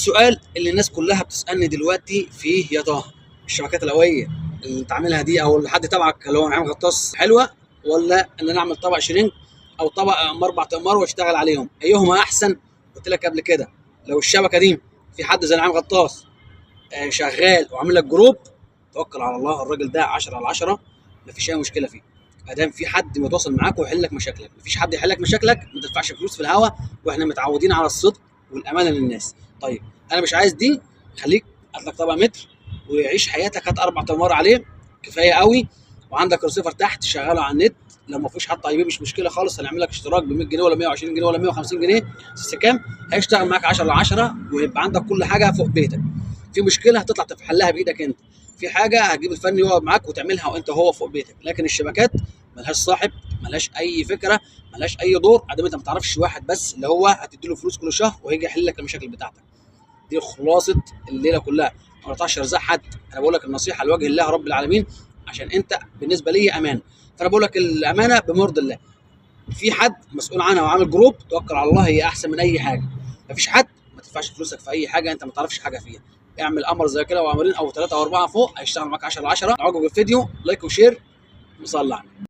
السؤال اللي الناس كلها بتسالني دلوقتي فيه: يا طه، الشبكات القوية اللي انت عاملها دي او اللي حد تبعك اللي هو نعيم غطاس حلوة، ولا ان انا اعمل طبق شرنج او طبق 4 اقمار واشتغل عليهم، ايهما احسن؟ قلت لك قبل كده لو الشبكة دي في حد زي نعيم غطاس شغال وعامل لك group، توكل على الله، الراجل ده 10 على 10، مفيش اي مشكلة فيه. ادام في حد متواصل معاك ويحل لك مشاكلك، مفيش حد يحل لك مشاكلك ما تدفعش فلوس في الهوا، واحنا متعودين على الصدق والامانة للناس. طيب انا مش عايز دي، خليك هات لك طبق متر وعيش حياتك، هات 4 تمار عليه كفاية قوي، وعندك ريسيفر تحت شغالة على النت، لو ما فيش حتى IP مش مشكلة خالص، هنعمل لك اشتراك ب 100 جنيه ولا 120 جنيه ولا 150 جنيه كام، هيشتغل معاك 10 على 10، ويبقى عندك كل حاجة فوق بيتك. في مشكلة هتطلع تحلها بايدك انت، في حاجة هتجيب الفني يقعد معاك وتعملها وانت هو فوق بيتك. لكن الشبكات ملهاش صاحب، ملهاش اي فكرة، ملهاش اي دور، ادام انت ما تعرفش واحد بس اللي هو هتدي له فلوس كل شهر وهيجي يحل لك المشاكل بتاعتك. دي خلاصه الليلة كلها، ما قطعش ارزاق حد، انا بقول لك النصيحة لوجه الله رب العالمين، عشان انت بالنسبة لي امان، فانا بقول لك الامانة بمرض الله. في حد مسؤول عنها وعامل group، توكل على الله، هي احسن من اي حاجة. مفيش حد، ما تدفعش فلوسك في اي حاجة انت ما تعرفش حاجة فيها. اعمل قمر زي كده وقمرين او 3 او 4 فوق، هيشتغل معاك 10 على 10. لو عجبك الفيديو like و share وصلي على النبي.